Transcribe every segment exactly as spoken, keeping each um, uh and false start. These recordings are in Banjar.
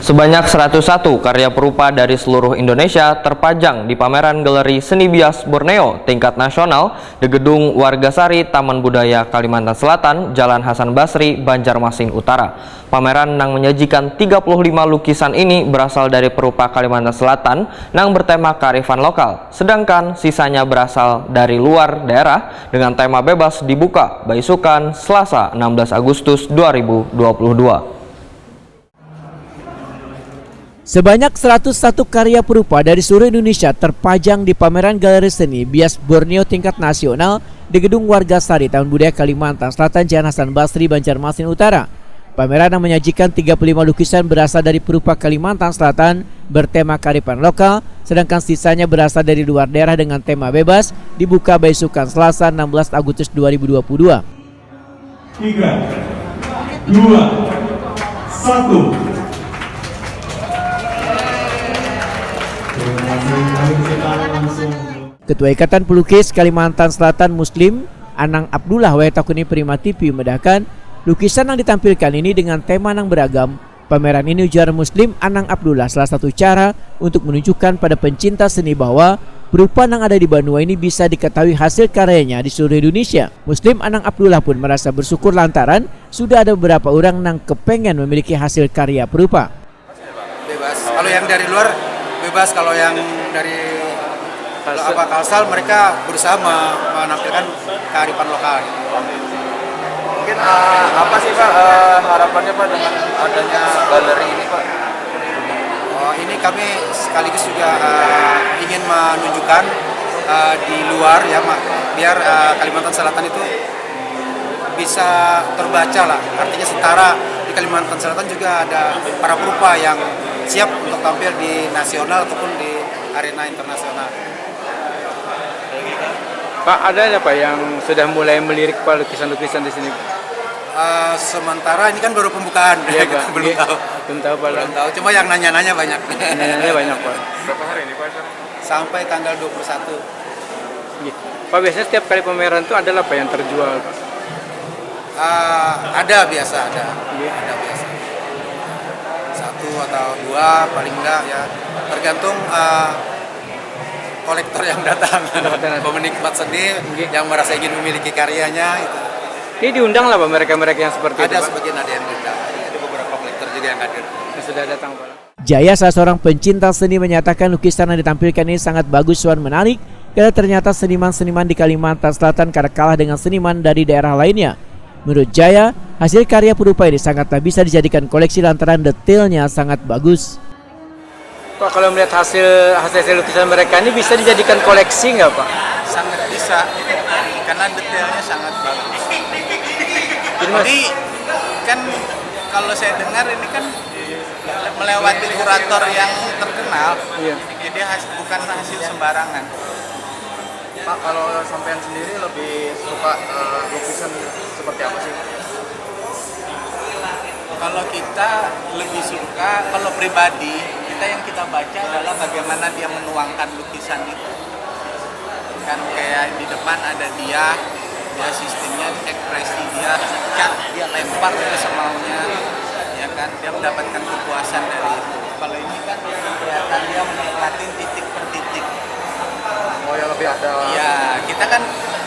Sebanyak seratus satu karya perupa dari seluruh Indonesia terpajang di pameran Galeri Seni Bias Borneo tingkat nasional di Gedung Wargasari, Taman Budaya Kalimantan Selatan, Jalan Hasan Basri, Banjarmasin Utara. Pameran nang menyajikan tiga puluh lima lukisan ini berasal dari perupa Kalimantan Selatan nang bertema kearifan lokal, sedangkan sisanya berasal dari luar daerah dengan tema bebas dibuka baisukan Selasa enam belas Agustus dua ribu dua puluh dua. Sebanyak seratus satu karya perupa dari seluruh Indonesia terpajang di pameran Galeri Seni Bias Borneo tingkat nasional di Gedung Wargasari, Taman Budaya Kalimantan Selatan, Jalan Hasan Basri, Banjarmasin Utara. Pameran yang menyajikan tiga puluh lima lukisan berasal dari perupa Kalimantan Selatan bertema kearifan lokal, sedangkan sisanya berasal dari luar daerah dengan tema bebas, dibuka baisukan Selasa enam belas Agustus dua ribu dua puluh dua. Tiga, dua, satu. Terima kasih. Mari kita langsung. Ketua Ikatan Pelukis Kalimantan Selatan Muslim, Anang Abdullah, wayah takuni Prima T V, memedahkan lukisan yang ditampilkan ini dengan tema yang beragam. Pameran ini, ujar Muslim Anang Abdullah, salah satu cara untuk menunjukkan pada pencinta seni bahwa perupa yang ada di banua ini bisa diketahui hasil karyanya di seluruh Indonesia. Muslim Anang Abdullah pun merasa bersyukur lantaran sudah ada beberapa orang yang kepengen memiliki hasil karya perupa. Bebas. Kalau yang dari luar bebas, kalau yang dari Kalsel. Apa, Kalsel, mereka berusaha me-, menampilkan kearifan lokal. Mungkin, eh, apa sih, Pak, eh, harapannya, Pak, dengan adanya galeri ini, Pak? Oh, ini kami sekaligus juga, eh, ingin menunjukkan, eh, di luar ya, Mak, biar, eh, Kalimantan Selatan itu bisa terbaca lah, artinya setara. Di Kalimantan Selatan juga ada para perupa yang siap untuk tampil di nasional ataupun di arena internasional. Pak, ada nggak, Pak, yang sudah mulai melirik, Pak, lukisan-lukisan di sini? Eh, sementara ini kan baru pembukaan. Iya, kita Pak. Belum tahu. Belum tahu, Pak. Belum tahu. Cuma yang nanya-nanya banyak. Nanya-nanya banyak, Pak. Berapa hari ini, Pak, acara? Sampai tanggal dua puluh satu. Iya. Pak, biasanya setiap kali pameran tuh ada apa yang terjual, Pak? Ah, ada biasa, ada. Iya. Ada biasa. Satu atau dua paling enggak ya. Tergantung, ah, kolektor yang datang. Benar. Pemenikmat seni, iya, yang merasa ingin memiliki karyanya itu. Ini diundang lah, Pak, mereka-mereka yang seperti itu, Pak? Ada sebagian, ada yang diundang. Ada beberapa kolektor juga yang hadir. Yang sudah datang, Pak. Jaya, salah seorang pencinta seni, menyatakan lukisan yang ditampilkan ini sangat bagus wan menarik, karena ternyata seniman-seniman di Kalimantan Selatan kada kalah dengan seniman dari daerah lainnya. Menurut Jaya, hasil karya perupa ini sangatlah bisa dijadikan koleksi lantaran detailnya sangat bagus. Pak, kalau melihat hasil, hasil-hasil lukisan mereka ini bisa dijadikan koleksi nggak, Pak? Sangat bisa, karena detailnya sangat bagus. Jadi, Mas, ini kan kalau saya dengar ini kan melewati kurator yang terkenal. Iya. Jadi has-, bukan hasil sembarangan. Pak, kalau sampean sendiri lebih suka, eh, lukisan seperti apa sih? Kalau kita lebih suka, kalau pribadi, kita yang kita baca adalah bagaimana dia menuangkan lukisan itu. Kan kayak di depan ada dia, dia sistemnya ekspresi dia, cat, dia lempar dia semaunya, ya kan, dia mendapatkan kepuasan dari itu. Kalau ini kan kelihatan dia menikmati titik per titik. Oh, ya, lebih ada. Iya, kita kan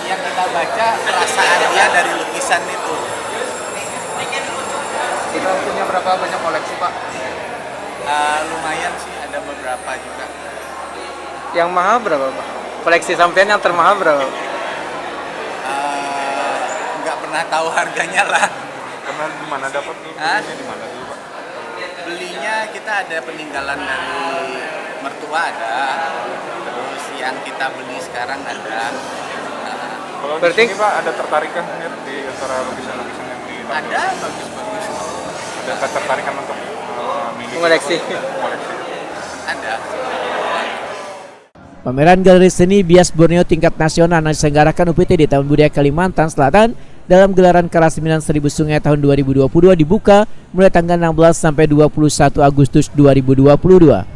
yang kita baca perasaan dia dari lukisan itu. Kita punya berapa banyak koleksi, Pak? Eh, lumayan sih, ada beberapa juga. Yang mahal berapa, Pak? Koleksi sampean yang termahal berapa, Pak? Eh, nggak pernah tahu harganya lah. Karena di mana dapat dulu? Hah? Belinya di mana dulu, Pak? Belinya kita ada peninggalan dari mertua ada, terus yang kita beli sekarang ada. Nah, kalau di sini, Pak, ada tertarikan, Mir, di antara lukisan-lukisan yang di, ada, bagus-bagus. Ada ketertarikan untuk, eh, miliki, mengoleksi, atau koleksi? Ada. Pameran Galeri Seni Bias Borneo tingkat nasional yang diselenggarakan U P T di Taman Budaya Kalimantan Selatan dalam gelaran Karasminan Seribu Sungai tahun dua ribu dua puluh dua dibuka mulai tanggal enam belas sampai dua puluh satu Agustus dua ribu dua puluh dua.